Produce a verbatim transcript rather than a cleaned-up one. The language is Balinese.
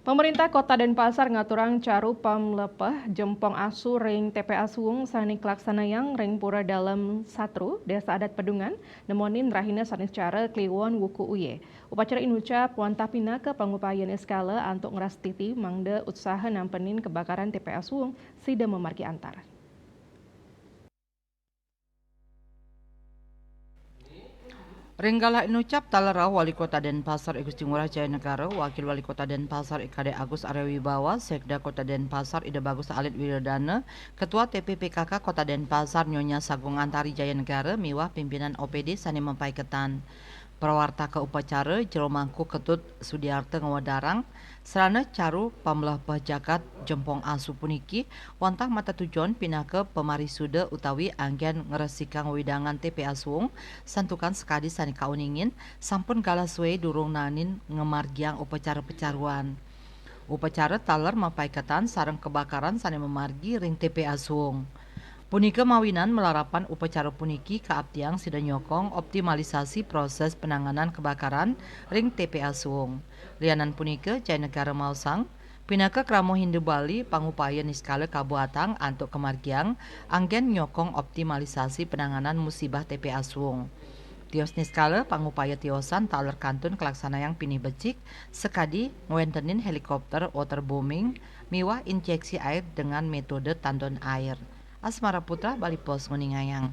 Pemerintah Kota Denpasar ngaturang caru pamlepeh jempong asu ring T P A Suwung sane kalaksanayang ring Pura Dalem Satru, Desa Adat Pedungan, nemonin rahina Saniscara Kliwon wuku uye. Upacara inucap wantah pinaka pangupaya niskala antuk ngrastiti mangda utsaha nampenin kebakaran T P A Suwung sida mamargi antar. Ring galah inucap taler rauh Wali Kota Denpasar I Gusti Ngurah Jaya Negara, Wakil Wali Kota Denpasar I K D Agus Arya Wibawa, Sekda Kota Denpasar Ida Bagus Alit Wiradana, Ketua T P P K K Kota Denpasar Nyonya Sagung Antari Jaya Negara, miwah pimpinan O P D sane mapaiketan. Prawartaka upacara, Jero Mangku Ketut Sudiarta ngawedarang, sarana caru pamlepeh jagat jempong asu puniki wantah matetujon pinaka pamarisuda utawi anggen ngresikang wewidangan T P A Suwung, santukan sakadi sane kauningin, sampun galah suwe durung naenin ngamargiang upacara pacaruan. Upacara taler mapaiketan sareng kebakaran sane mamargi ring T P A Suwung. Punika mawinan malarapan upacara puniki kaaptiang sida nyokong optimalisasi proses penanganan kebakaran ring T P A Suwung. Lianan punika, Jaya Negara maosang, pinaka krama Hindu Bali, pangupaya niskala kabuatang antuk kamargiang anggen nyokong optimalisasi penanganan musibah T P A Suwung. Tios niskala pangupaya tiosan taler kantun kalaksanayang pinih becik, sakadi ngwentenin helikopter waterbombing miwah injeksi air dengan metode tandon air. Asmara Putra, Bali Post, nguningayang.